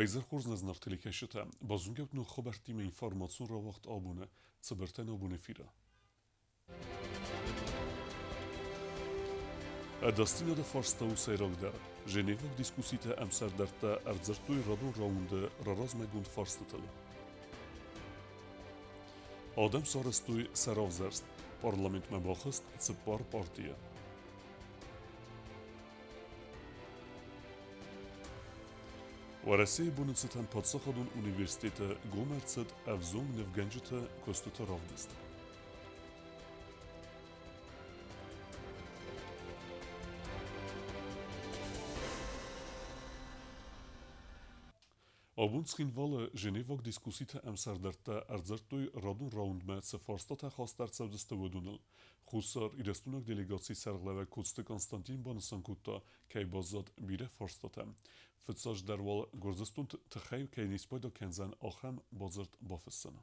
Уӕ изӕр хорз, нӕ зынаргъ телекӕсджытӕ! Базонгӕ ут ног хабӕрттимӕ информацион рауагъд абоны цыбыртӕ нӕ абоны эфиры. Ӕдасдзинады фарста у сӕйрагдӕр. Женеваг дискусситӕ ӕмсӕрдӕрттӕ ӕрдзырдтой радон раунды раразмӕгонд фарстытыл. Адӕм сарӕзтой сӕ равзӕрст. Парламентмӕ бахызт цыппар партийы. Уӕрӕсейы боны цытӕн паддзахадон университеты гом ӕрцыд ӕвзонг нывгӕнджыты куыстыты равдыст. Абон Цхинвалы Женеваг дискусситы ӕмсӕрдӕрттӕ ӕрдзырдтой радон раундмӕ цы фарстатӕ хаст ӕрцӕудзысты, уыдоныл. Хуссар Ирыстойнаг делегацийы сӕргълӕууӕг Коцты Константин банысан кодта, кӕй баззад бирӕ фарстатӕ. Фыццаджыдӕр уал Гуырдзыстон тыххӕй кӕй не спайда кӕндзӕн, ахӕм бадзырд бафыссын.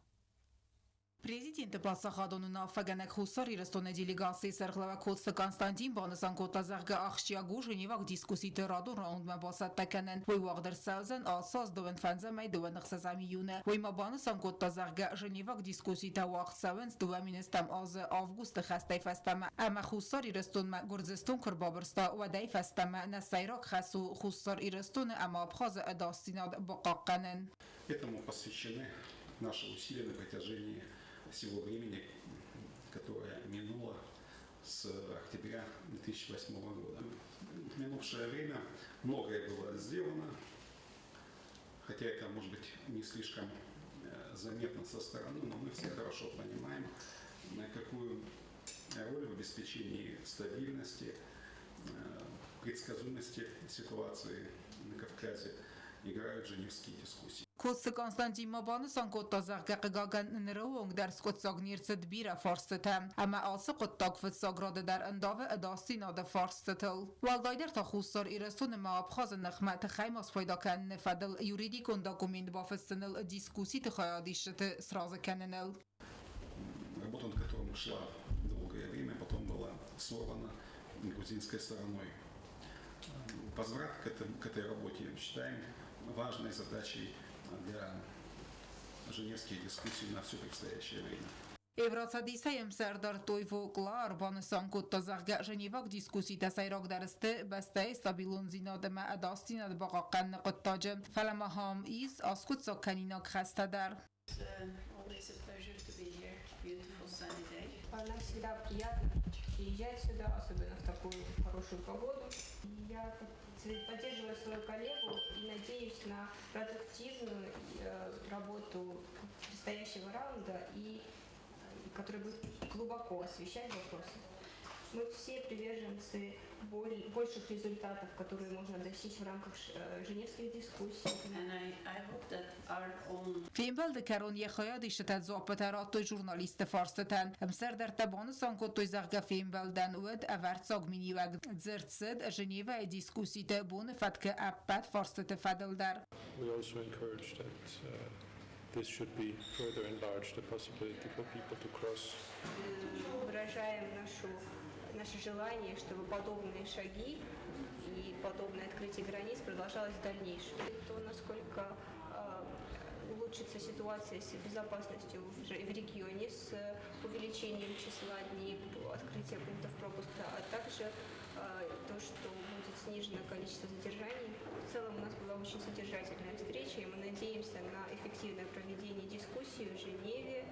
Президенты паддзахадон уынаффӕгӕнӕг Хуссар Ирыстоны делегацийы сӕргълӕууӕг Коцты Константин банысан кодта, зӕгъгӕ, ахсджиаг у Женеваг дискусситы радон раундмӕ бацӕттӕ кӕнын. Уый уагъд ӕрцӕудзӕн ацы аз дыууын фӕндзӕмӕй дыууын ӕхсӕзӕм июны. Уый ма банысан кодта, зӕгъгӕ, Женеваг дискусситӕ уагъд цӕуынц 2000-ӕм азы августы хӕстӕй фӕстӕмӕ ӕмӕ Хуссар Ирыстонмӕ Гуырдзыстон куы ӕрбабырста, уӕдӕй фӕстӕмӕ нӕ сӕйраг хӕс у Хуссар Ирыстоны ӕмӕ Абхазы ӕдасдзинад бахъахъхъӕнын. Этому посвящены наши усилия на протяжении всего времени, которое минуло с октября 2008 года. В минувшее время многое было сделано, хотя это, может быть, не слишком заметно со стороны, но мы все хорошо понимаем, какую роль в обеспечении стабильности, предсказуемости ситуации на Кавказе играют Женевские дискуссии. Коцты Константин ма банысан кодта, зӕгъгӕ, хъыгагӕн, ныры онг дӕр скъуыддзаг не рцыд бирӕ фарстытӕ, ӕмӕ ацы хъуыддаг фыццаг рады дӕр ӕндавы ӕдасдзинады фарстытыл. Уӕлдайдӕр та Хуссар Ирыстоны ӕмӕ Абхазы ныхмӕ тыхӕй ма спайда кӕныны фӕдыл юридикон документ бафыссыныл дискусситы хайадисджыты сразы кӕныныл. Работа, над которым шла долгое время, потом была сорвана грузинской стороной. Возврат к этой работе считаем важной задачей для женевских дискуссий на все предстоящее время. Евроцӕдисӕй ӕмсӕрдар Тойво Клаар банысан кодта, зӕгъгӕ, Женеваг дискусситӕ сӕйрагдӕр сты бӕстӕйы стабилондзинад ӕмӕ ӕдасдзинад бахъахъхъӕныны хъуыддаджы, фӕлӕ ма ахӕм ис аскъуыддзаг кӕнинаг хӕстӕ дӕр. Always a pleasure to be here. Beautiful sunny day. Нам всегда приятно приезжать сюда, особенно в такую хорошую погоду. Я поддерживаю свою коллегу и надеюсь на продуктивную работу предстоящего раунда, и который будет глубоко освещать вопросы. Мы все приверженцы больших результатов, которые можно достичь в рамках Женевских дискуссий. And I hope that our own Фембӕлды кӕрон йӕ хайадисджытӕ дзуаппытӕ радтой журналистты фарстытӕн. Ӕмсӕрдӕрттӕ банысан кодтой, зӕгъгӕ, фембӕлдӕн уыд ӕвӕрццаг миниуӕг. Дзырд цыд Женевӕйы дискусситы боны фӕткы ӕппӕт фарстыты фӕдыл дӕр. We also encourage that this should be further enlarged, the possibility for people to cross. Выражаем наше желание, чтобы подобные шаги и подобное открытие границ продолжалось в дальнейшем. То, насколько улучшится ситуация с безопасностью в регионе, с увеличением числа дней открытия пунктов пропуска, а также то, что будет снижено количество задержаний. В целом у нас была очень содержательная встреча, и мы надеемся на эффективное проведение дискуссии в Женеве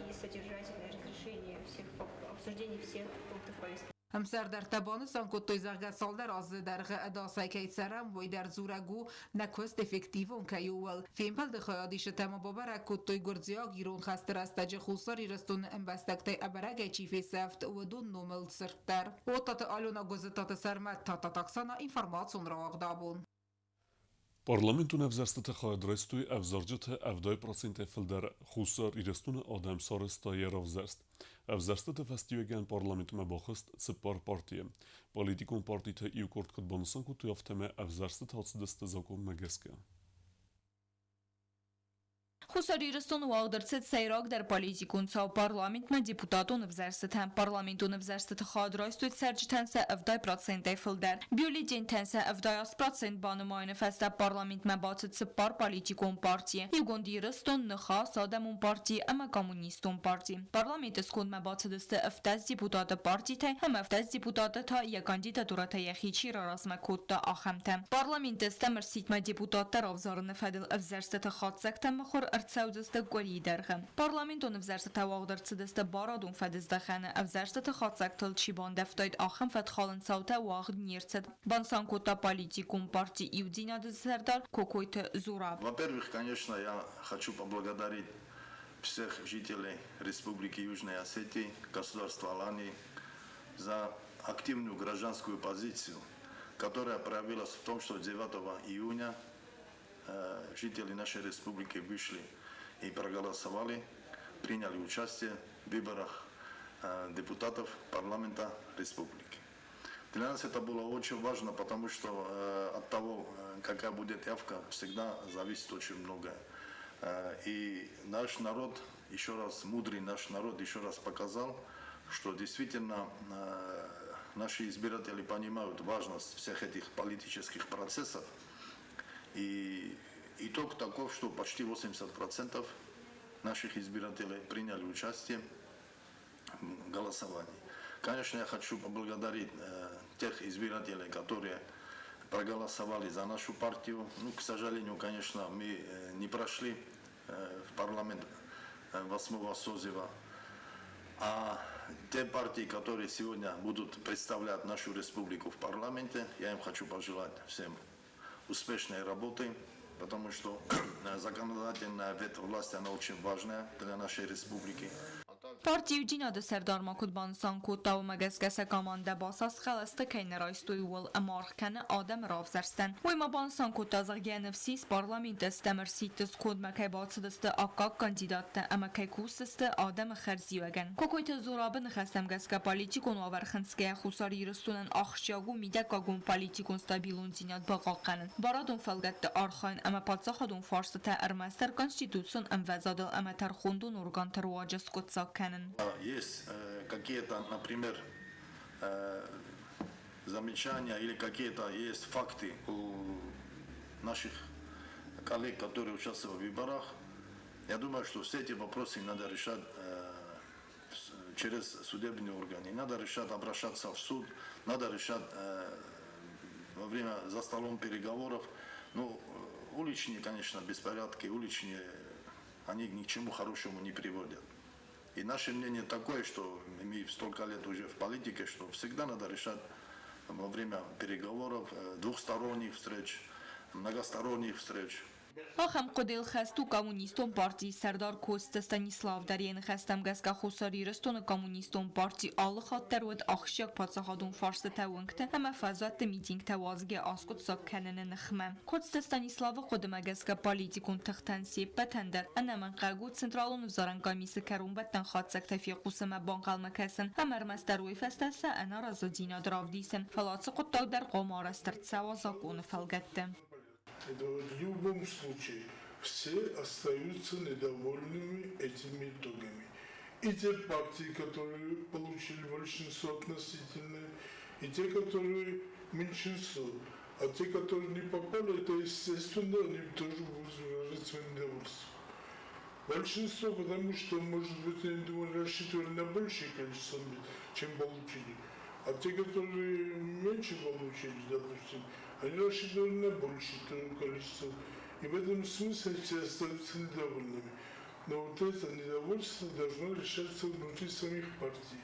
и содержательное разрешение всех, обсуждение всех пунктов повестки. Ӕмсӕрдӕрттӕ банысан кодтой, зӕгъгӕ, цалдӕр азы дӕргъы ӕдасӕй кӕй цӕрӕм, уый дӕр дзурӕг у, нӕ куыст эффективон кӕй у, ууыл. Фембӕлды хайадисджытӕ ма бабӕрӕг кодтой гуырдзиаг-ирон хӕсты рӕстӕджы Хуссар Ирыстоны ӕмбӕстӕгтӕй ӕбӕрӕгӕй чи фесӕфт, уыдон номыл цырт дӕр. Оттаты Алена Гуызытаты Сӕрмӕт, Тата Оксана, информацион рауагъд абон. Парламентон ӕвзӕрстыты хайад райстой ӕвзарджыты 70 процентӕй фылдӕр. Хуссар Ирыстоны адӕм сарӕзта йӕ равзӕрст. Ӕвзӕрстыты фӕстиуӕгӕн парламентмӕ бахызт цыппар партийы. Политикон партиты иу къорд куыд банысан кодтой, афтӕмӕй ӕвзӕрстытӕ ацыдысты закъонмӕ гӕсгӕ. Хуссар Ирыстоны уагъд ӕрцыд сӕйрагдӕр политикон цау парламентмӕ депутатон ӕвзӕрстытӕ. Парламентон ӕвзӕрстыты хайад райстой цӕрджытӕн сӕ 70 процентӕй фылдӕр. Бюллетентӕн сӕ 78 процент банымайыны фӕстӕ парламентмӕ бацыд цыппар политикон партийы: Иугонд Ирыстон, Ныхас, Адӕмон парти ӕмӕ Коммунистон парти. Парламенты скондмӕ бацыдысты 17 депутаты партитӕй ӕмӕ 17 депутаты та йӕ кандидатурӕтӕ йӕхи чи раразмӕ кодта, ахӕмтӕ. Парламенты стӕм ӕрсидтмӕ депутаттӕ равзарыны фӕдыл ӕвзӕрстыты хатдзӕгтӕ мыхуыр ӕрцӕудзысты къуырийы дӕргъы. Парламентон ӕвзӕрстытӕ уагъд ӕрцыдысты барадон фӕдыздӕхӕны ӕвзӕрстыты хатдзӕгтыл чи бандӕвтаид, ахӕм фӕткхалӕн цаутӕ уагъд не рцыд, банысан кодта политикон парти Иудзинад-ы сӕрдар Кокойты Зураб. Во-первых, конечно, я хочу поблагодарить всех жителей Республики Южной Осетии, государства Алании за активную гражданскую позицию, которая проявилась в том, что 9 июня жители нашей республики вышли и проголосовали, приняли участие в выборах депутатов парламента республики. Для нас это было очень важно, потому что от того, какая будет явка, всегда зависит очень многое. И наш народ, еще раз, мудрый наш народ еще раз показал, что действительно наши избиратели понимают важность всех этих политических процессов. И итог таков, что почти 80% наших избирателей приняли участие в голосовании. Конечно, я хочу поблагодарить тех избирателей, которые проголосовали за нашу партию. Ну, к сожалению, конечно, мы не прошли в парламент восьмого созыва. А те партии, которые сегодня будут представлять нашу республику в парламенте, я им хочу пожелать всем успешной работы, потому что законодательная ветвь власти, она очень важная для нашей республики. Парти Иудзинад-ы сӕрдар ма куыд банысан кодта, уымӕ гӕсгӕ сӕ командӕ басаст хъӕлӕсты кӕй нӕ райстой, ууыл ӕмӕ аргъ кӕны адӕмы равзӕрстӕн. Уый ма банысан кодта, зӕгъгӕ, ныфс ис, парламенты стӕм ӕрсидты скондмӕ кӕй бацыдысты аккаг кандидаттӕ ӕмӕ кӕй кусдзысты адӕмы хӕрзиуӕгӕн. Кокойты Зурабы ныхӕстӕм гӕсгӕ политикон уавӕр хынцгӕйӕ Хуссар Ирыстонӕн ахсджиаг у мидӕггагон политикон стабилондзинад бахъахъхъӕнын, барадон фӕлгӕтты архайын ӕмӕ паддзахадон фарстытӕ ӕрмӕстдӕр конституцион ӕмвӕзадыл ӕмӕ тӕрхондон органты руаджы скъуыддзаг кӕнын. Есть какие-то, например, замечания или какие-то есть факты у наших коллег, которые участвовали в выборах. Я думаю, что все эти вопросы надо решать через судебные органы. Надо решать обращаться в суд, надо решать во время за столом переговоров. Ну, уличные, конечно, беспорядки, уличные, они ни к чему хорошему не приводят. И наше мнение такое, что мы столько лет уже в политике, что всегда надо решать во время переговоров, двухсторонних встреч, многосторонних встреч. Ахӕм хъуыдыйыл хӕст у Коммунистон партийы сӕрдар Коцты Станислав дӕр. Йӕ ныхӕстӕм гӕсгӕ Хуссар Ирыстоны Коммунистон парти алы хатт дӕр уыд ахсджиаг паддзахадон фарстытӕ уынгты ӕмӕ фӕзуӕтты митингтӕ уадзгӕ аскъуыддзаг кӕныны ныхмӕ. Коцты Станиславы хъуыдымӕ гӕсгӕ политикон тыхтӕн се ппӕтӕн дӕр ӕнӕмӕнгхъӕуӕг у Централон ӕвзарӕн къамисы кӕронбӕттӕн хатдзӕгтӕ фехъусынмӕ банхъӕлмӕ кӕсын ӕмӕ ӕрмӕстдӕр уый фӕстӕ сӕ ӕнӕразыдзинад равдисын, фӕлӕ ацы хъуыддаг дӕр хъуамӕ арӕзт ӕрцӕуа законы фӕлгӕтты. Это в любом случае все остаются недовольными этими итогами. И те партии, которые получили большинство относительное, и те, которые меньшинство. А те, которые не попали, это естественно, они тоже будут выражать свое недовольство. Большинство, потому что, может быть, они думали, рассчитывали на большее количество, чем получили. А те, которые меньше получили, допустим, они рассчитывали на большее количество. И в этом смысле все остаются недовольными. Но вот это недовольство должно решаться внутри самих партий.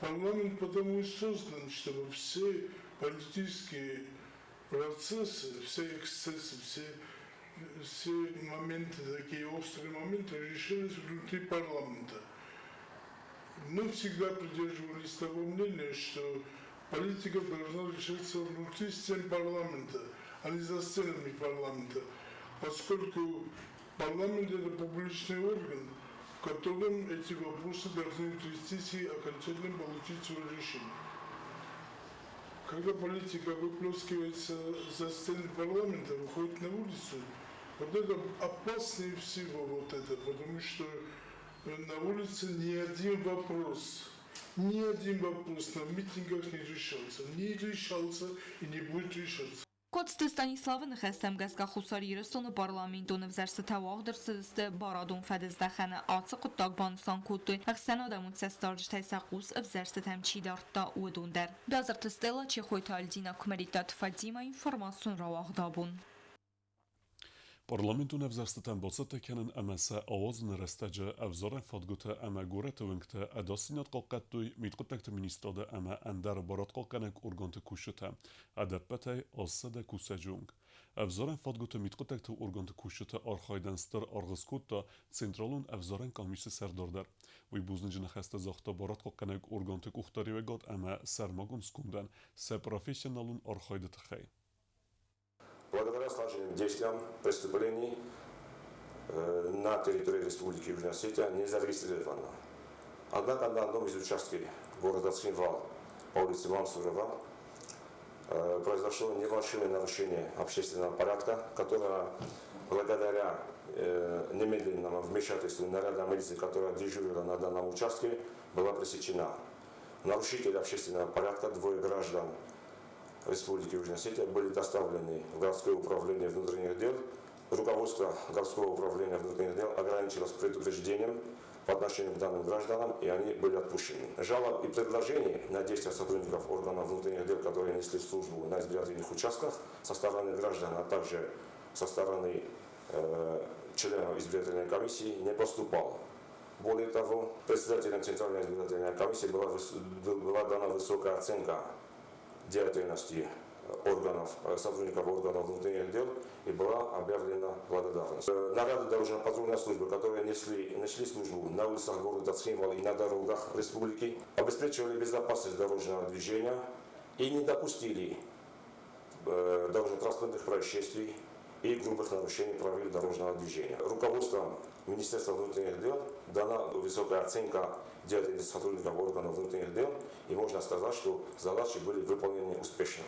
Парламент потому и создан, чтобы все политические процессы, все эксцессы, все моменты, такие острые моменты решались внутри парламента. Мы всегда придерживались того мнения, что политика должна решаться внутри стен парламента, а не за стенами парламента, поскольку парламент – это публичный орган, в котором эти вопросы должны трястись и окончательно получить свое решение. Когда политика выплескивается за стены парламента, выходит на улицу, вот Вот это опаснее всего вот это, потому что на улице ни один вопрос, ни один вопрос на митингах не решался, не решался и не будет решаться. Коцты Станиславы ныхӕстӕм гӕсгӕ Хуссар Ирыстоны парламентон ӕвзӕрстытӕ уагъд ӕрцыдысты барадон фӕдыздӕхӕны. Ацы хъуыддаг банысан кодтой, ӕхсӕнадӕмон цӕстдарджытӕй сӕ хъус ӕвзӕрстытӕм чи дардта, уыдон дӕр. Бязырты Стелла, Чехойты Альдина, Куымӕридтаты Фатимӕ, информацион рауагъд абон. Парламентон ӕвзӕрстытӕм бацӕттӕ кӕнын ӕмӕ сӕ ауадзыны рӕстӕджы ӕвзарӕн фадгуыты ӕмӕ горӕты уынгты ӕдасдзинад хъахъхъӕдтой Мидхъуыддӕгты министрады ӕмӕ ӕндӕр барадхъахъхъӕнӕг органты кусджытӕ, ӕдӕппӕтӕй 800 кусӕджы онг. Ӕвзарӕн фадгуыты мидхъуыддӕгты органты кусджыты архайдӕн стыр аргъ скодта Централон ӕвзарӕн къамисы сӕрдар дӕр. Уый бузныджы ныхӕстӕ загъта барадхъахъхъӕнӕг органты къухдариуӕгад ӕмӕ сӕрмагонд скондӕн сӕ профессионалон архайды тыххӕй. Благодаря слаженным действиям преступлений на территории Республики Южная Осетия не зарегистрировано. Однако на одном из участков города Цхинвал по улице Мамсурова произошло небольшое нарушение общественного порядка, которое благодаря немедленному вмешательству наряда милиции, которая дежурила на данном участке, была пресечена. Нарушители общественного порядка, двое граждан Республики Южная Осетия, были доставлены в городское управление внутренних дел. Руководство городского управления внутренних дел ограничилось предупреждением по отношению к данным гражданам, и они были отпущены. Жалоб и предложений на действия сотрудников органов внутренних дел, которые несли службу на избирательных участках со стороны граждан, а также со стороны членов избирательной комиссии не поступало. Более того, председателем Центральной избирательной комиссии была дана высокая оценка деятельности органов, сотрудников органов внутренних дел и была объявлена благодарность. Наряды дорожно-патрульной службы, которые несли службу на улицах города Цхинвал и на дорогах республики, обеспечивали безопасность дорожного движения и не допустили дорожно-транспортных происшествий и грубых нарушений правил дорожного движения. Руководством Министерства внутренних дел дана высокая оценка деятельности сотрудников органов внутренних дел, и можно сказать, что задачи были выполнены успешно.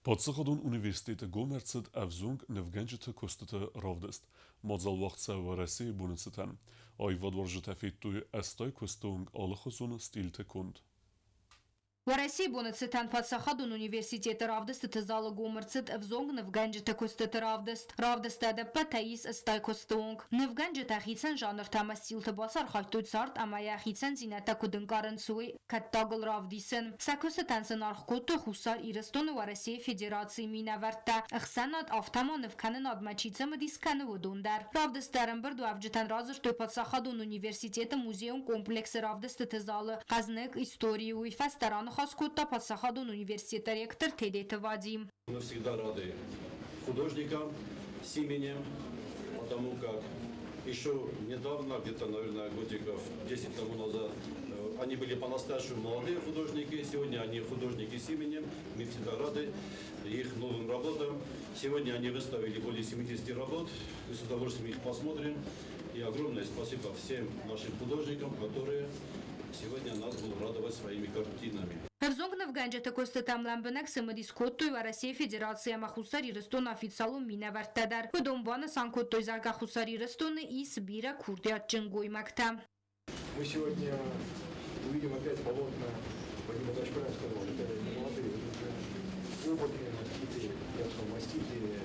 Паддзахадон университеты гом ӕрцыд ӕвзонг нывгӕнджыты куыстыты равдыст. Мадзал уагъд цӕуы Уӕрӕсейы боны цытӕн. Аивадуарзджытӕ федтой 80 куысты онг алыхуызон стильты конд. Уӕрӕсейы боны цытӕн Паддзахадон университеты равдыстыты залы гом ӕрцыд ӕвзонг нывгӕнджыты куыстыты равдыст. Равдысты ӕдӕппӕтӕй ис 80 куысты онг. Нывгӕнджытӕ хицӕн жанртӕ ӕмӕ стилты бацархайдтой цард ӕмӕ йӕ хицӕндзинӕдтӕ куыд ӕнкъарынц, уый кӕттагыл равдисын. Сӕ куыстытӕн сын аргъ кодтой Хуссар Ирыстоны Уӕрӕсейы Федерацийы минӕвӕрттӕ, ӕхсӕнад, афтӕ ма нывкӕнынадмӕ чи цымыдис кӕны, уыдон дӕр. Равдысты ӕрӕмбырдуӕвджытӕн радзырдтой Паддзахадон университеты музейон комплексы равдыстыты залы Хъӕзныг историйы. Уый фӕстӕ раныхас кодта Паддзахадон университеты ректор Тедеты Вадим. Мы всегда рады художникам с именем, потому как еще недавно, где-то, наверное, годиков 10 тому назад, они были по-настоящему молодые художники. Сегодня они художники с именем. Мы всегда рады их новым работам. Сегодня они выставили более 70 работ. Мы с удовольствием их посмотрим. И огромное спасибо всем нашим художникам, которые сегодня нас будут радовать своими картинами. Ӕвзонг нывгӕнджыты куыстытӕм лӕмбынӕг цымыдис кодтой Уӕрӕсейы Федераци ӕмӕ Хуссар Ирыстоны официалон минӕвӕрттӕ дӕр. Уыдон банысан кодтой, зӕгъгӕ, Хуссар Ирыстоны ис бирӕ курдиатджын гоймӕгтӕ. Мы сегодня увидим опять полотна, Вадим Иванович правильно сказал, это не молодые, это уже опытные, маститые, я бы сказал, маститые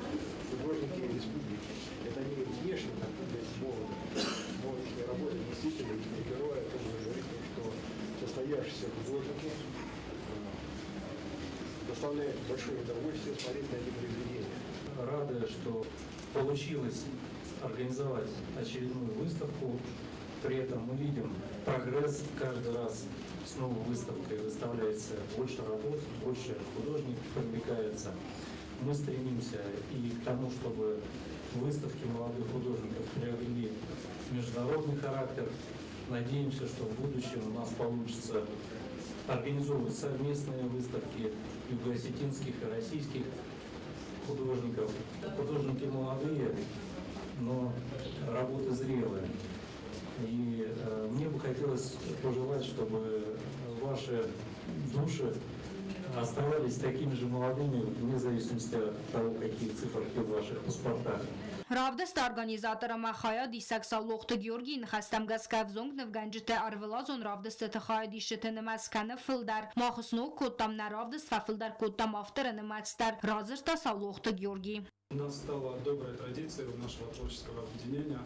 художники республики. Это они внешне так выглядят молодо, но их работа действительно, их герои, о том говорит, что состоявшиеся художники доставляет большое удовольствие смотреть на эти произведения. Рады, что получилось организовать очередную выставку. При этом мы видим прогресс каждый раз. С новой выставкой выставляется больше работ, больше художников привлекается. Мы стремимся и к тому, чтобы выставки молодых художников приобрели международный характер. Надеемся, что в будущем у нас получится организовывать совместные выставки югоосетинских и российских художников. Художники молодые, но работы зрелые. И мне бы хотелось пожелать, чтобы ваши души оставались такими же молодыми, вне зависимости от того, какие циферки в ваших паспортах. Равдысты организатор ӕмӕ хайадисӕг Саулохты Георгийы ныхӕстӕм гӕсгӕ ӕвзонг нывгӕнджыты ӕрвылазон равдыстыты хайадисджыты нымӕц кӕны фылдӕр. Мах сног кодтам нӕ равдыст, фӕфылдӕр кодтам авторы нымӕц дӕр, радзырдта Саулохты Георги. У нас стала добрая традиция у нашего творческого объединения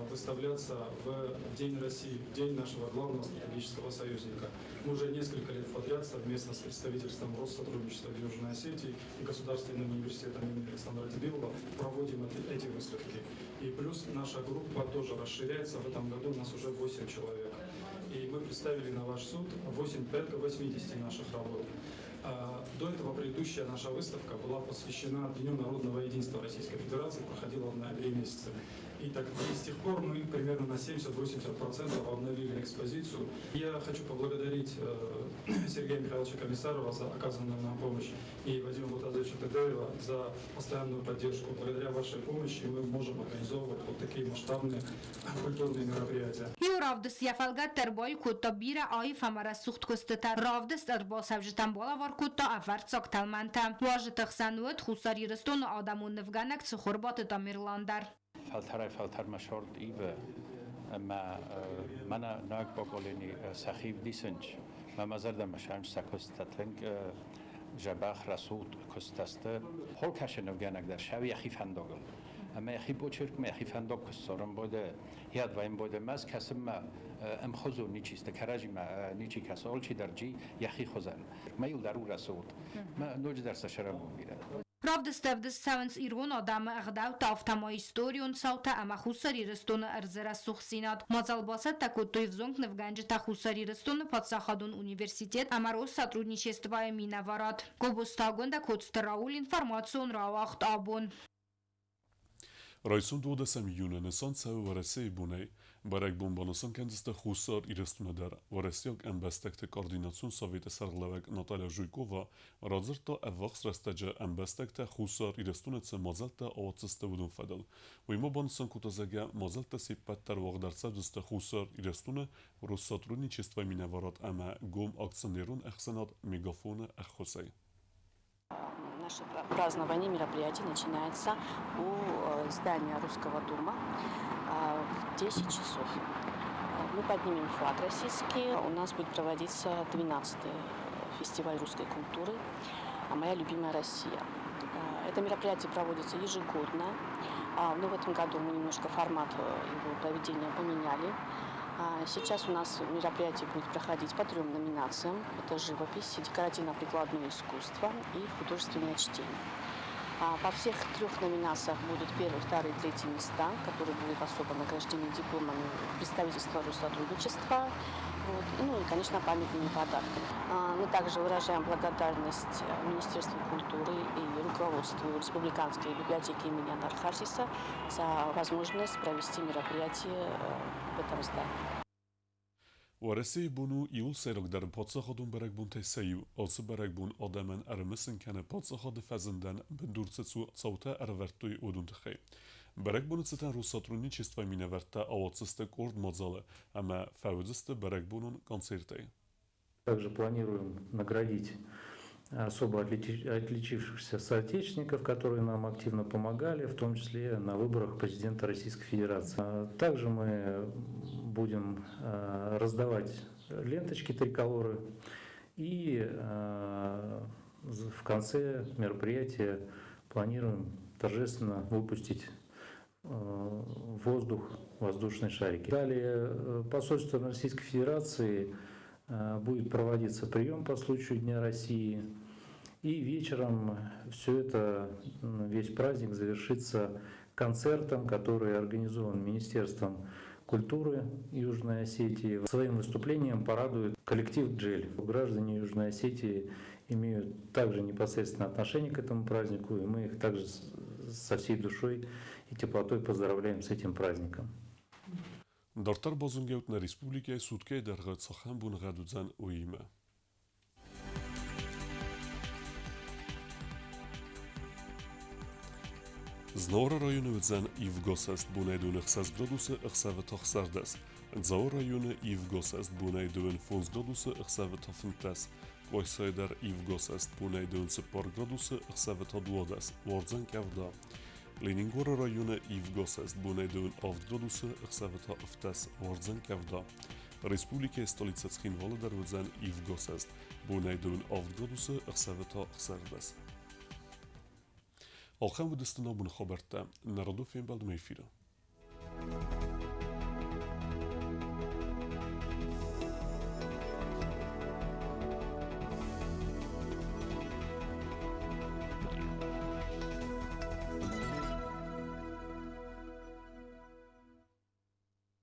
выставляться в День России, в день нашего главного стратегического союзника. Мы уже несколько лет подряд совместно с представительством Россотрудничества в Южной Осетии и Государственным университетом имени Александра Дебилова проводим эти выставки. И плюс наша группа тоже расширяется. В этом году у нас уже 8 человек. И мы представили на ваш суд 8, порядка 80 наших работ. До этого предыдущая наша выставка была посвящена Дню народного единства Российской Федерации, проходила в ноябре месяце. И, так, и с тех пор мы примерно на 70-80% обновили экспозицию. Я хочу поблагодарить Сергея Михайловича Комиссарова за оказанную нам помощь и Вадима Муртазовича Тедаева за постоянную поддержку. Благодаря вашей помощи мы можем организовывать вот такие масштабные культурные мероприятия. Иу равдыст йӕ фӕлгӕт ӕрбаиу кодта бирӕ аив ӕмӕ рӕсугъд куыстытӕ. Равдыст ӕрбацӕуджытӕн балӕвар кодта ӕвӕрццаг тӕлмӕнтӕ. Уазджыты хсӕн уыд Хуссар Ирыстоны адӕмон нывгӕнӕг Цыхуырбаты Тамерлан дӕр. Фӕлтӕрӕй-фӕлтӕрмӕ цард ивы, ӕмӕ мӕнӕ ног поколени сӕхи вдисынц. Мӕ мӕ зӕрдӕмӕ сӕм сӕ куысттӕ тынг дзӕбӕх, рӕсугъд куысттӕ сты. Хор кӕсы нывгӕнӕг дӕр сӕ йӕхи фӕндагыл. Ӕмӕ йӕхи почеркмӕ йӕхи фӕндаг куы ссарын боде, йӕ боде мӕз кӕсынмӕ ӕмхуызон ничи сты, кӕрӕдзимӕ ничи кӕсы, алчидӕр джи йӕхи хуызӕн. Мӕ иу дӕр у рӕсугъд. Мӕ ноджыдӕр сӕ сӕрӕнбон бирӕ. Равдысты ӕвдыст цӕуынц ирон адӕмы ӕгъдӕуттӕ, афтӕ ма историон цаутӕ ӕмӕ Хуссар Ирыстоны ӕрдзы рӕсугъддзинад. Мадзал бацӕттӕ кодтой ӕвзонг нывгӕнджытӕ Хуссар Ирыстоны паддзахадон университет ӕмӕ Россотрудничествойы минӕварад. Гобозты Агуындӕ, Коцты Рауль, информацион рауагъд абон. Райсом 12 июны нысан цӕуы Уӕрӕсейы бонӕй. Бӕрӕгбон банысан кӕндзысты Хуссар Ирыстоны дӕр. Уӕрӕсейаг ӕмбӕстӕгты координацион советы сӕргълӕууӕг Наталья Жуйкова радзырдта ӕввахс рӕстӕджы ӕмбӕстӕгтӕ Хуссар Ирыстоны цы мадзӕлттӕ ауадздзысты, уыдон фӕдыл. Уый ма банысан кодта, зӕгъгӕ, мадзӕлттӕ се ппӕт дӕр уагъд ӕрцӕудзысты Хуссар Ирыстоны Россотрудничествойы минӕварад ӕмӕ гом акционерон ӕхсӕнад Мегафон-ы ӕххуысӕй. Наше празднование мероприятие начинается у здания Русского дома в 10 часов. Мы поднимем флаг российский. У нас будет проводиться 12-й фестиваль русской культуры «Моя любимая Россия». Это мероприятие проводится ежегодно, но в этом году мы немножко формат его проведения поменяли. Сейчас у нас мероприятие будет проходить по трем номинациям. Это живопись, декоративно-прикладное искусство и художественное чтение. По всех трех номинациях будут первые, вторые, третьи места, которые будут особо награждены дипломами представительства Россотрудничества, вот, ну и, конечно, памятными подарками. Мы также выражаем благодарность Министерству культуры и руководству Республиканской библиотеки имени Анахарсиса за возможность провести мероприятие в этом здании. Уӕрӕсейы бон у иууыл сӕйрагдӕр паддзахадон бӕрӕгбонтӕй сӕ иу. Ацы бӕрӕгбон адӕмӕн ӕрымысын кӕны паддзахады фӕзындӕн бындур цы цаутӕ ӕрӕвӕрдтой, уыдон тыххӕй. Бӕрӕгбоны цытӕн Россотрудничествойы минӕвӕрттӕ ауадздзысты къорд мадзалы ӕмӕ фӕуыдзысты бӕрӕгбонон концертӕй. Также планируем наградить особо отличившихся соотечественников, которые нам активно помогали, в том числе на выборах президента Российской Федерации. Также мы будем раздавать ленточки триколоры и в конце мероприятия планируем торжественно выпустить в воздух воздушные шарики. Далее посольство Российской Федерации будет проводиться прием по случаю Дня России. И вечером все это, весь праздник завершится концертом, который организован Министерством культуры Южной Осетии. Своим выступлением порадует коллектив «Джель». Граждане Южной Осетии имеют также непосредственное отношение к этому празднику, и мы их также со всей душой и теплотой поздравляем с этим праздником. Дарддӕр базонгӕут нӕ республикӕйы суткӕйы дӕргъы цахӕм боныгъӕд уыдзӕн, уыимӕ. Знауыры районы уыдзӕн ивгӕ бонӕй 26 градусы, ӕхсӕвы та 16. Дзауы районы ивгӕ бонӕй 25 градусы, ӕхсӕвы та 15. Къуайсайы дӕр ивгӕ сӕст, бонӕй 24 градусы, ӕхсӕвы та 12, уардзӕн къӕвда. Ленингоры районы ивгӕ сӕст, бонӕй 7 градусы, ӕхсӕвы та 17, уардзӕн къӕвда. Республикӕйы столицӕ Цхинвалы дӕр уыдзӕн ивгӕ сӕст, бонӕй 7 градусы, ӕхсӕвы та 16. Ахӕм уыдысты нӕ боны хабӕрттӕ. Нӕ радон фембӕлдмӕ эфиры.